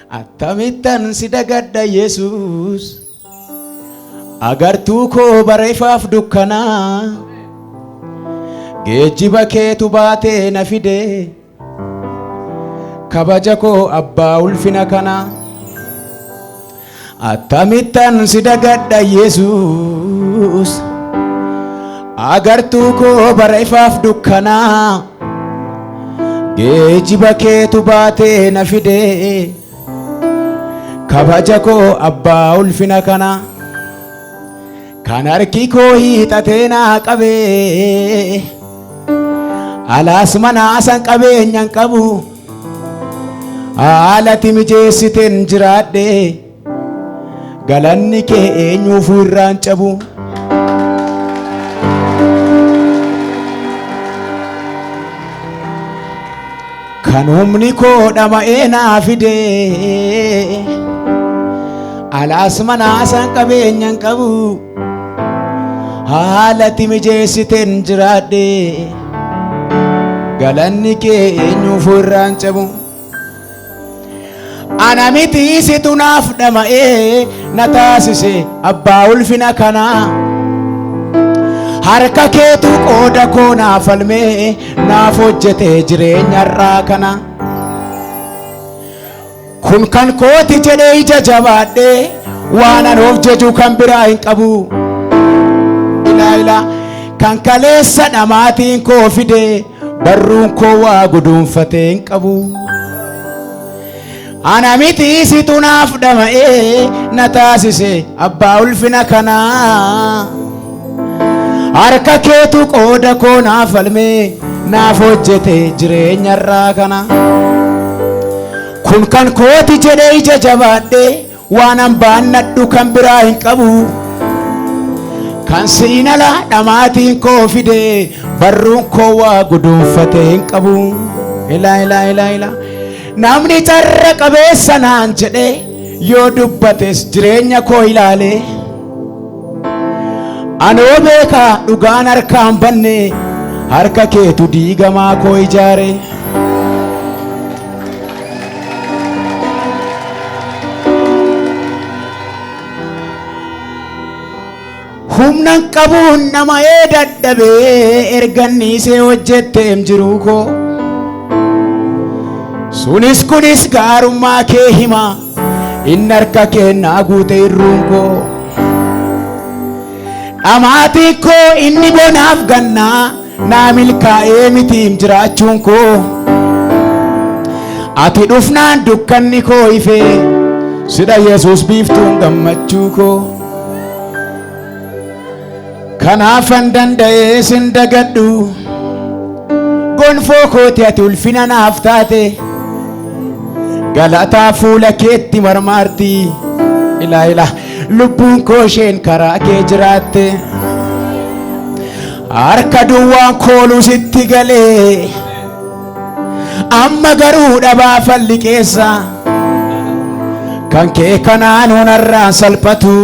Attamittan si dagadha Yesuus. Agartuu koo bara ifaaf dukkanaa. Geejjiba keetu baatee na fide. Kabaja koo abbaa ulfina kanaa. Attamittan si dagadha Yesuus. Agartuu koo bara ifaaf dukkanaa. Geejjiba keetu baatee na fide. Kabaja koo abbaa ulfina kanaa. Kan harki koo hiixatee naa qabee. Alaas manaasan qabeenyan qabu. Haalati mijeessiten jiraadhe. Galanni kee eenyuufuu irraan cabu. Kan humni koo dhama'ee naa fide. Alaas manaasan qabeenyan qabu. Haalati mijeessiten jiraadhe. Galanni kee eenyuufuu irraan cabu. Ana miti situ naaf dhama'ee na taasise abbaa ulfina kanaa. Harka keetu qooda koo naaf falmee naaf hojjete jireenya irraa kana. Kun kan kooti jedhee ija jabaadhee waan an of jaju kan biraa hin qabu. Ilaa ilaa kan kaleessa dhamaatiin koo fide barruun koo waa guduunfatee hin qabu. Ana miti situ naaf dhama'ee na taasise abbaa ulfina kanaa. Harka keetu qooda koo naaf falmee naaf hojjete jireenya irraa kana. Kun kan kooti jedhee ija jabaadhee waan an baannadhu kan biraa hin qabu. Kan siin ala dhamaatiin koo fide barruun koo waa guduunfate hin qabu. Ilaa ilaa ilaa ilaa. Namni carra qabeessa naan jedhee yoo dubbates jireenya koo ilaalee. Anoo beekaa dhugaan harkaan banne harka keetu diigamaa koo ijaare. Humnan qabuun nama ee dadhabee erganniisee hojjetteem jiruu koo. Sunis kunis gaarummaa kee hima inni harka kee naa guute irruun koo. Dhamaatiin koo inni bonaaf gannaa naa milkaa'ee mitiim jiraachuun koo. Ati dhufnaan dukkanni koo ifee sidha Yesuus biiftuun gammachuu koo. Kanaafan danda'ee sin dagadhu gonfoo kooti ati ulfina naaf taate galataa fuula keetti marmaarti ilaa ilaa lubbuun koo isheen karaa kee jiraatte harka duwwaan kooluu sitti galee amma garuu dhabaa falli keessa kan kee kanaan hunarraan salphatu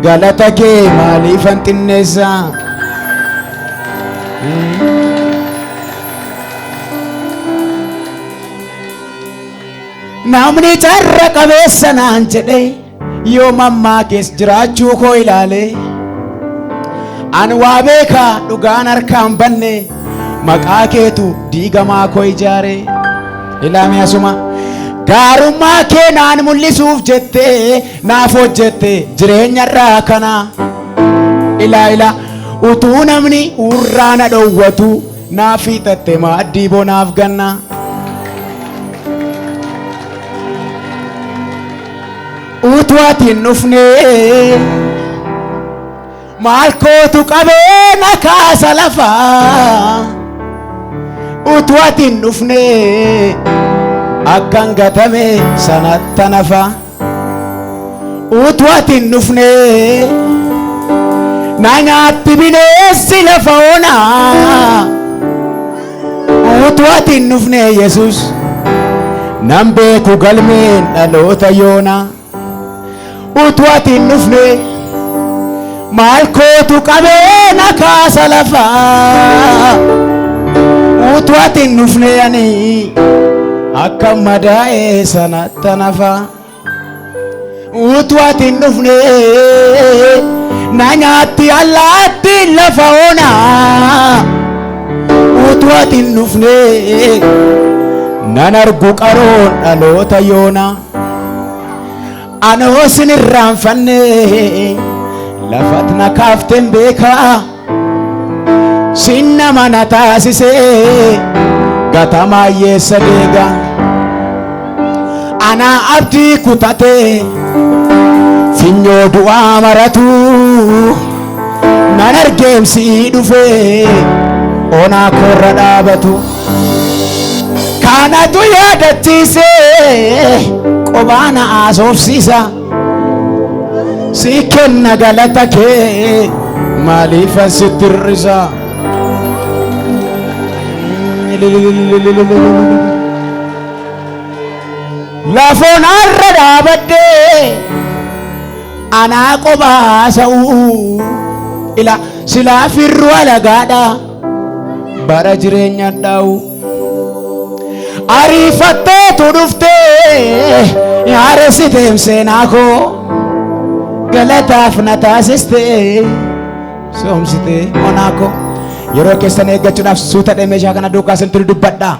galata kee maaliifan xinneessa. Namni carra qabeessa naan jedhe yoo mammaa kees jiraachuu koo ilaale an waa beekaa dhugaan harkaan banne maqaa keetu diigamaa koo ijaare. Ilaami asuma gaarummaa kee naan mul'isuuf jettee naaf hojjette jireenyarraa kana. Ilaa ilaa utuu namni urraa na dhowwatu naaf hiixatte maaddii bonaaf ganna. Utuu ati hin dhufne maal kootu qabee na kaasa lafaa. Utuu ati hin dhufne akkan gatame sanatti nafa. Utuu ati hin dhufne na nyaatti bineensi lafa onaa. Utuu ati hin dhufne Yesuus nan beeku galmeen dhaloota yoonaa. Utuu ati hin dhufne maal kootu qabee na kaasa lafaa. Utuu ati hin dhufne ani Akka madaa'ee sanatti nafa. Utuu ati hin dhufne na nyaatti allaatti lafa onaa. Utuu ati hin dhufne nan argu qaroon dhaloota yoonaa. Anoo sin irraanfanne, lafat na kaafteen beekaa. Sin nama na taasisee gatamaa hiyyeessa deegaa. Anaa abdii kutatee funyoo du'aa maratu nan argeemsii dhufee onaa koorra dhaabatu. Kanatu yaadachiisee qobaa na haasofsiisa. Si kenna galata kee, maaliifan sitti hir'isa? Lafoon har'a dhaabadhee anaa qobaa sa'uu ila silaa firru alagaadha bara jireenya dhaa'u. Ariifatteetu dhuftee haaressiteem seenaa koo, galataaf na taasistee soomsitee onaa koo. Yeroo keessan eeggachuudhaaf suuta dhee meeshaa kana duukaa isin dubbadhaa.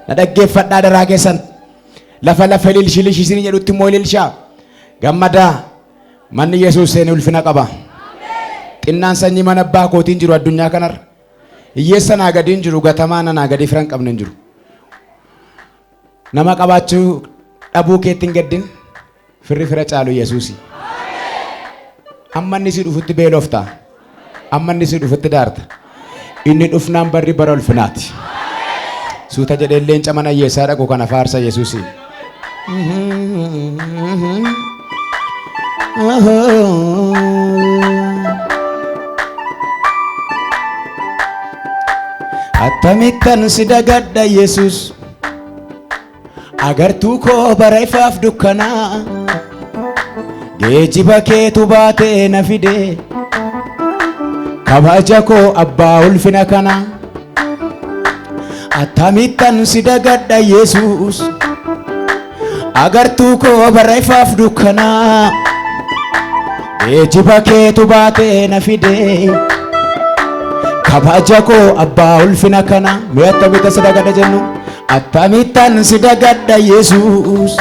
Na dhaggeeffadhaa daraa keessan. Lafa lafa ililshi ililshi isin jedhutti immoo ililshaa. Gammadaa, manni Yesuus seene ulfina qaba. Xinnaan sanyii mana abbaa kootiin jiru addunyaa kanarra. Hiyyeessa naa gadiin jiru, gatamaa naa gadii fira hin qabne hin jiru. Nama qabaachuu dhabuu keetti hin gaddin, firri fira caalu Yesuusi. Amma inni si dhufutti beelofta. Amma inni si dhufutti daarta. Inni dhufnaan barri bara ulfinaati. Suuta jedhee leenca mana hiyyeessaa dhaqu kana faarsa Yesuusi. Attamittan si dagadha Yesuus, agartuu koo bara ifaaf dukkanaa, geejiba keetu baatee na fide, kabaja koo abbaa ulfina kana. Attamittan si dagadha Yesuus, agartuu koo bara ifaaf dukkanaa, geejiba keetu baatee na fide, kabaja koo abbaa ulfina kana. Mee attamittan si dagadha jennu. Attamittan si dagadha Yesuus,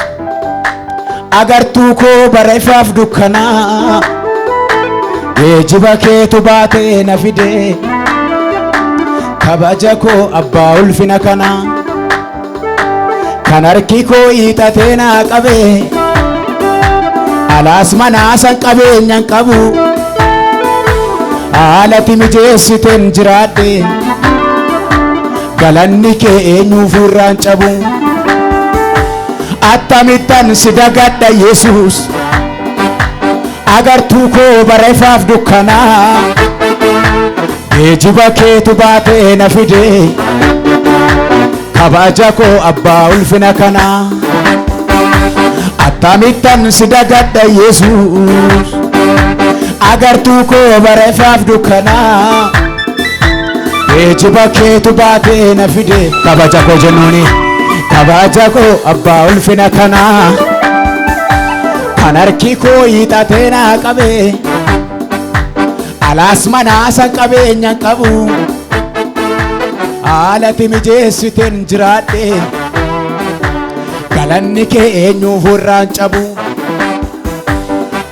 agartuu koo bara ifaaf dukkanaa, geejiba keetu baatee na fide, kabaja koo abbaa ulfina kana. Kan harki koo hiixatee naa qabe, alaas manaasan qabeenyan qabu, haalati mijeessiteen jiraadhe, galanni kee eenyuuf irraan cabu. Attamittan si dagadha Yesuus, agartuu koo bara ifaaf dukkanaa, geejiba keetu baatee na fide, kabaja koo abbaa ulfina kanaa. Attamittan si dagadha Yesuus, agartuu koo bara ifaaf dukkanaa, geejiba keetu baatee na fide, kabaja koo jennuuni, kabaja koo abbaa ulfina kanaa. Kan harki koo hiixatee naa qabe, alaas manaasan qabeenyan qabu, haalati mijeessiteen jiraadhe, galanni kee eenyuuf irraan cabu.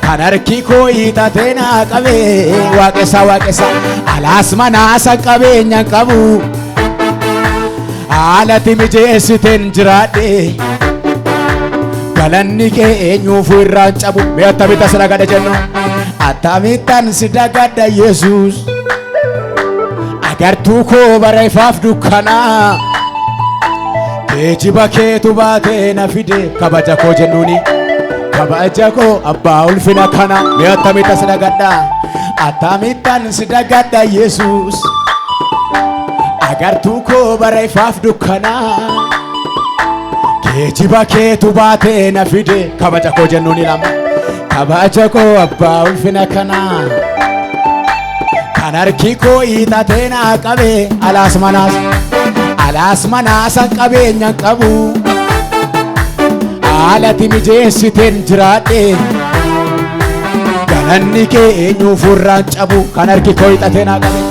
Kan harki koo hiixatee naa qabe, waaqessaa waaqessaa, alaas manaasan qabeenyan qabu, haalati mijeessiteen jiraadhe, galanni kee eenyuuf irraan cabu. Mee attamittan si dagadha jennu. Attamittan si dagadha Yesuus, agartuu koo bara ifaaf dukkanaa, geejiba keetu baatee na fide, kabaja koo jennuuni, kabaja koo abbaa ulfina kana. Mee attamittan si dagadha. Attamittan si dagadha Yesuus, agartuu koo bara ifaaf dukkanaa, geejiba keetu baatee na fide, kabaja koo jennuuni lama, kabaja koo abbaa ulfina kanaa. Kan harki koo hiixatee naa qabe, alaas manaas, alaas manaasan qabeenyan qabu. Haalati mijeessiteen jiraadhe, galanni kee eenyuuf irraan cabu. Kan harki koo hiixatee naa qabe,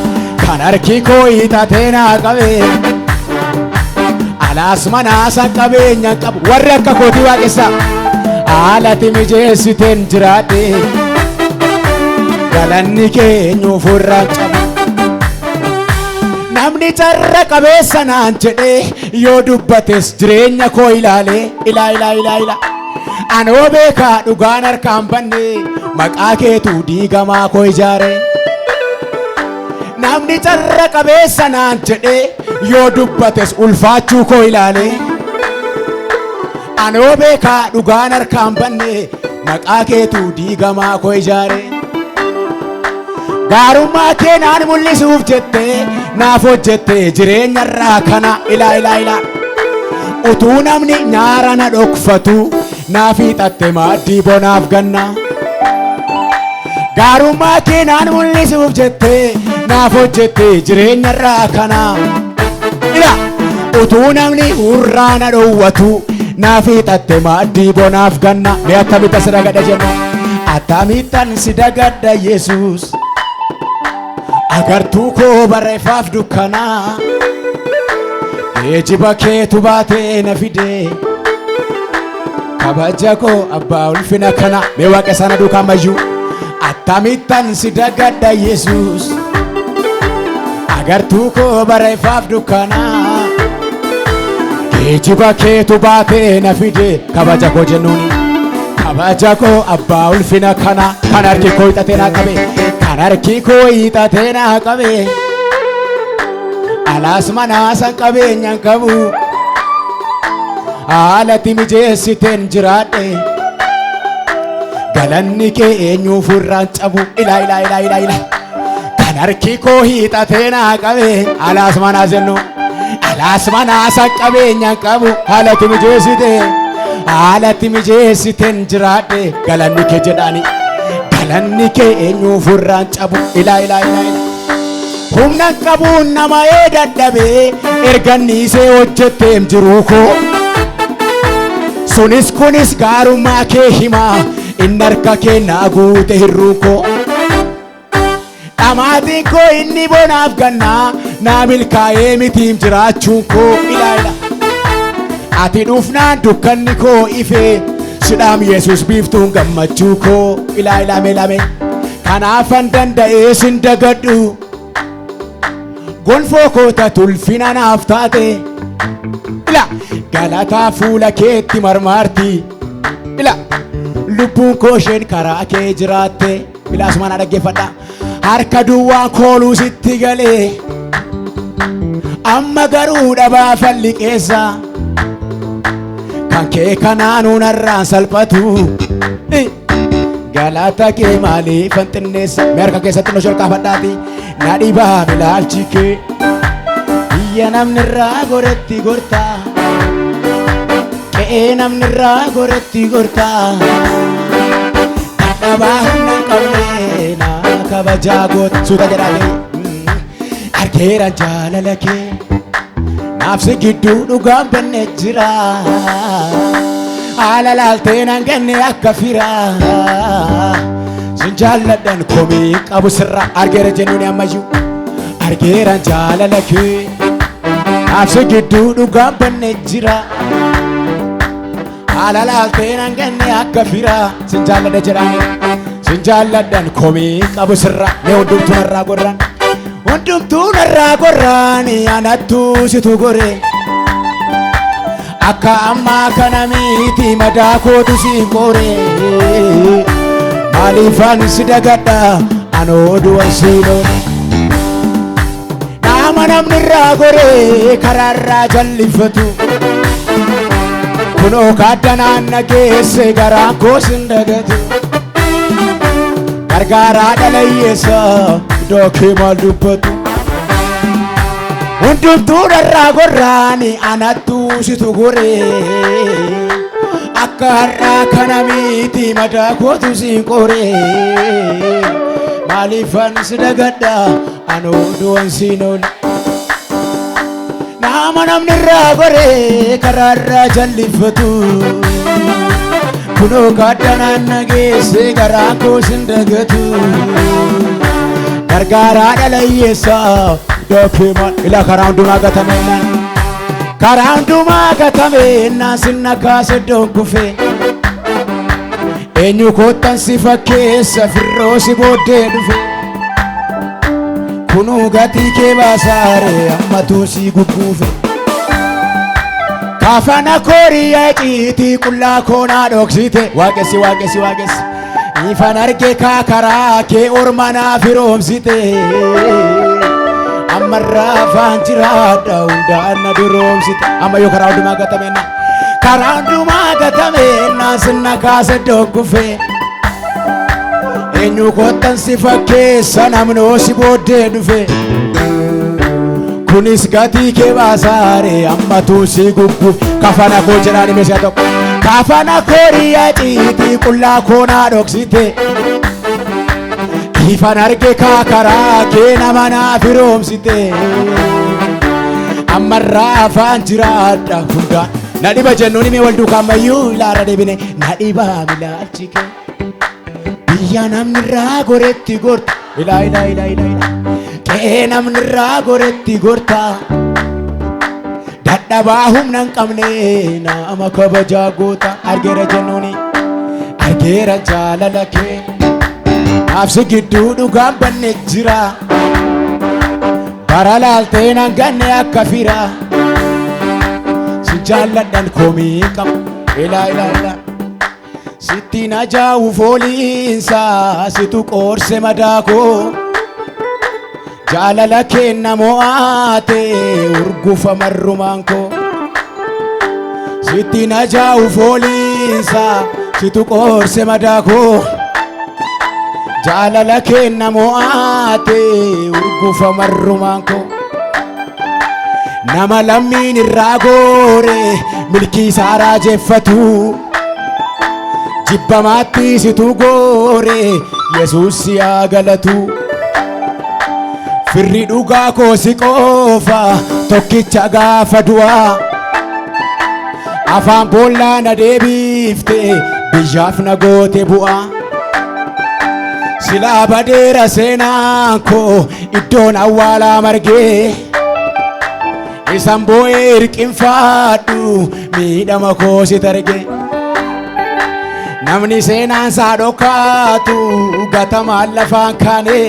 kan harki koo hiixatee naa qabe. Alaas manaasa qabeenya qabu, warri akka kootii waaqessaa. Haalati mijeessiteen jiraadhe, galanni kee eenyuuf irraan cabu. Namni carra qabeessa naan jedhee yoo dubbates, jireenya koo ilaalee, ilaa ilaa ilaa ilaa, anoo beekaa dhugaan harkaan banne, maqaa keetu diigamaa koo ijaare. Namni carra qabeessa naan jedhee yoo dubbates, ulfaachuu koo ilaalee, anoo beekaa dhugaan harkaan banne, maqaa keetu diigamaa koo ijaare. Gaarummaa kee naan mul'isuuf jettee naaf hojjette jireenya irraa kana. Ilaa ilaa ilaa, utuu namni nyaara na dhokfatu, naaf hiixatte maaddii bonaaf ganna. Gaarummaa kee naan mul'isuuf jettee naaf hojjette jireenya irraa kana. Ila, utuu namni hurraa na dhowwatu, naaf hiixatte maaddii bonaaf ganna. Mee akkamitti si dagadha jennu? Akkamittan si dagadha, Yesuus, agartuu koo barreeffaaf dukkanaa? Geejiba keetu baatee na fide, kabaja koo abbaa ulfina kana. Mee waaqa sana duukaa mayyuu. Akkamittan si dagadha, Yesuus, agartuu koo barreeffaaf dukkanaa? Geejiba keetu baatee na fide, kabaja koo jennuuni, kabaja koo abbaa ulfina kana. Kan harki koo hiixatee naa qabe, kan harki koo hiixatee naa qabe. Alaas manaasan qabeenyaan qabu, haalatti mijeessiteen jiraadhe, galanni kee eenyuuf irraan cabu. Ilaa ilaa ilaa ilaa ilaa, kan harki koo hiixatee naa qabe. Alaas manaas jennu, alaas manaasan qabeenyaan qabu, haalatti mijeessite, haalatti mijeessiteen jiraadhe, galanni kee jedhaani, galanni kee eenyuuf irraan cabu. Ilaa ilaa ilaa ilaa, humna qabuun nama ee dadhabee erganniisee hojjetteem jiruu koo. Sunis kunis gaarummaa kee himaa, inni harka kee naa guute hirruu koo. Dhamaatiin koo inni bonaaf gannaa naa milkaa'ee mitiim jiraachuun koo. Ilaa ilaa, ati dhufnaan dukkanni koo ifee, sidhaam Yesus biiftuun gammachuu koo. Ilaa ilaa, mee lame kanaafan danda'ee sin dagadhu. Gonfoo koota tulfina naaf taate, ila galataa fuula keetti marmaarti. Ila, lubbuun koo isheen karaa kee jiraatte. Ila, asumaan dhaggeeffadha. Harka duwwaa kooluu sitti galee, amma garuu dhabaa falliqeessa. Kan kee kanaanuu narraan salphatu, galata kee maaliifan xinneessa? Mee harka keessatti nu kaafadhaati. Na dhibaa ilaalchi kee, biyya namni irraa goretti gortaa, qe'ee namni irraa goretti gortaa. Dadhabaa humna hin qabne na kabajaa goota. Suuta jedhaate. Argeeraan jaalala kee, naaf si gidduu dhugaan banne jira. Haala laaltee naan ganne akka firaa, sin jaalladhan komii qabu sirra. Argeera jennuuni ammayyuu. Argeeraan jaalala kee, naaf si gidduu dhugaan banne jira. Haala laaltee naan ganne akka firaa, sin jaalladha jedhaani, sin jaalladhan komii qabu sirra. Mee hundumtuu narraa gorraan, hundumtuu narraa gorraani, anattuu situ gore. Akka ammaa kana miti, madaa kootu siin qoore. Maaliifan si dagadha, anoo du'an siin oole? Nama namni irraa goree karaarraa jallifatu, kunoo kaaddanaan na geesse, garaan koos hin dagatu. Gargaaraa dhalayyeessa, iddoo kee maal dubbatu? Hundumtuu narraa gorraani, anattuu situ goree. Akka har'aa kana miti, madaa kootu siin qoree. Maaliifan si dagadha, anoo du'an siin oole? Nama namni irraa goree karaarraa jallifatu. Kunoo kaaddanaan na geesse garaa koo sin dagatu. Gargaaraa dhala hiyyeessaa dafee maal ilaa karaa hundumaa gatameenaan. Karaa hundumaa gatameenaan sinna kaase iddoon kufee. Eenyu koottan si fakkeessa firroo si booddee dhufe. Kunuu gatii kee baasaare ammatuu si gugguufe. Kafana kooriyaa ciitii qullaa koo naa dhoksite. Waaqessi waaqessi waaqessi. Ifan arge kaa karaa kee orma naa firoomsite. Ammarraa afaan jiraadha hundaan na duroomsite. Amma yoo karaa hundumaa gatameenna. Karaa hundumaa gatameenna sinna kaase iddoon kufee. Eenyu koottan si fakkeessa namnoo si booddee dhufe. Kunis gatii kee baasaare ammatuu si guggu kafana koo jedhaan hime si'a tokko. Kafana kooriyaa ciitii qullaa koo naa dhoksite. Ifan arge kaa karaa kee nama naa firoomsite. Ammarraa afaan jiraadha hundaan. Na dhiba jennuun hime wal duukaa ammayyuu ilaara deebine. Na dhiba milaalchi kee. Biyya namni irraa goretti gorta. Ilaa ilaa ilaa ilaa ilaa. Qe'ee namni irraa goretti gorta. Dadhabaa humna hin qabne nama kabajaa goota. Argeera jennuuni. Argeera jaalala kee. Naafsi gidduu dhugaan banne jira. Bara laaltee nan ganne akka fira. Si jaalladhan komii qabu. Ilaa ilaa ilaa. Sitti na jaa'u fooliinsa situ qoorse madaa koo. Jaalala keenna mo'aate urgufa marrumaan koo. Sitti na jaa'u fooliinsa situ qoorse madaa koo. Jaalala keenna mo'aate urgufa marrumaan koo. Nama lammiin irraa goore milkii isaa raajeffatu. Jibbamaatti situ goore Yesuus si haa galatu. Firri dhugaa koo si qofa tokkicha gaafa du'aa. Afaan boollaa na deebifte biyyaaf na goote bu'aa. Silaa badeera seenaan koo iddoon awwaalaa margee. Isan boo'ee hirqinfaadhu miidhama koo si targe. Namni seenaan isaa dhokkaatu gatamaan lafaan kaane.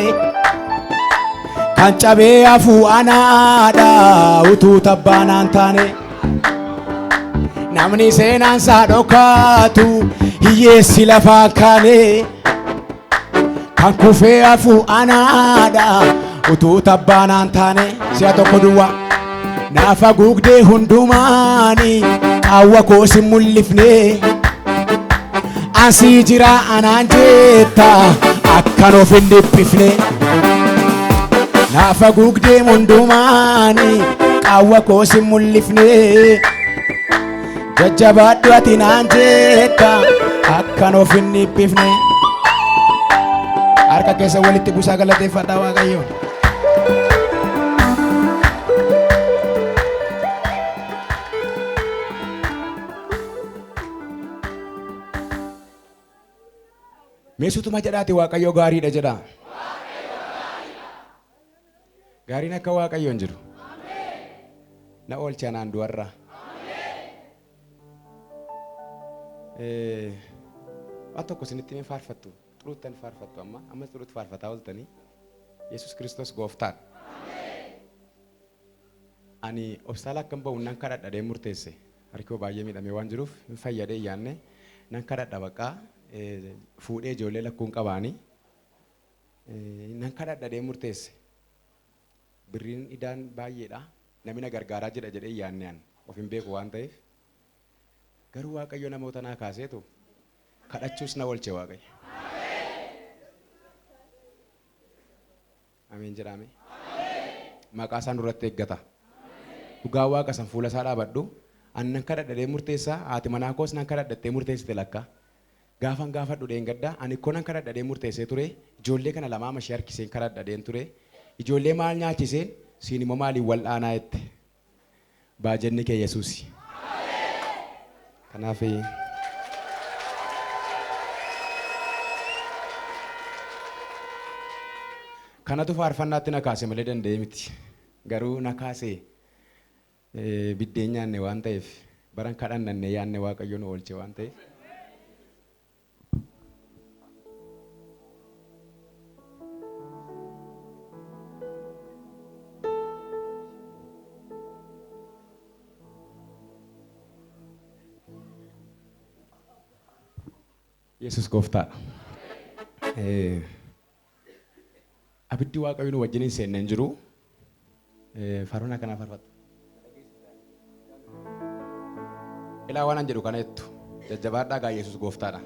Kan cabee hafuu anaadha utuu tabbaanaan taane. Namni seenaan isaa dhokkaatu hiyyeessi lafaan kaane. Kan kufee hafu anaadha utuu tabbaanaan taane si'a tokko duwwaa. Naaf haguugdee hundumaani qaawwa koo sin mul'ifne. Asii jira anaan jetta akkan of hin dhiphifne. Naaf haguugdee hundumaani qaawwa koo sin mul'ifne. Jajjabaadhu ati naan jetta akkan of hin dhiphifne. Harka keessa walitti buusaa galateeffadhaa Waaqayyoon. Mee sutuma jedhaati Waaqayyo gaariidha jedhaa. Gaariin akka Waaqayyo hin jiru. Na oolche anaan du'arraa. Waan tokko isinitti mee faarfattu. Xuruuttan faarfattu amma. Ammas xuruutti faarfataa ooltanii. Yesuus Kiristoos gooftaadha. Ani obstaala akkan ba'u nan kadhadha dee murteesse. Harki koo baay'ee miidhamee waan jiruuf hin fayyadee yaanne nan kadhadha baqqaa fuudhee ijoollee lakkuun qabaanii. Nan kadhadha dee murteesse. Birriin idaan baay'eedha. Namni na gargaaraa jedha jedhee yaanne an of hin beeku waan ta'eef. Garuu Waaqayyo namoota naa kaaseetu kadhachuus na oolche Waaqayyo. Ameen jedhaame. Maqaa isaa nurratti eeggata. Dhugaa Waaqa san fuula isaa dhaabadhu. An nan kadhadha jedhee murteessa. Haati manaa koos nan kadhadha jettee murteessite lakka. Gaafan gaafadhu dheengadda ani ikkoo nan kadhadha jedhee murteessee ture. Ijoollee kana lamaa mashee harkiseen kadhadha jedheen ture. Ijoollee maal nyaachiseen siin immoo maaliin wal'aanaa jette. Baajenni kee Yesuusi. Kanaaf Kanatu faarfannaatti na kaase malee danda'ee miti. Garuu na kaase biddeen nyaanne waan ta'eef baran kadhannanne yaanne Waaqayyo nu oolche waan ta'eef. Yesus gooftaadha. Abiddi Waaqayyo nu wajjin hin seenne hin jiru. Faarfannaa kanaa faarfattu. Ilaa waan an jedhu kana jettu. Jajjabaadhaa gaa Yesus gooftaadha.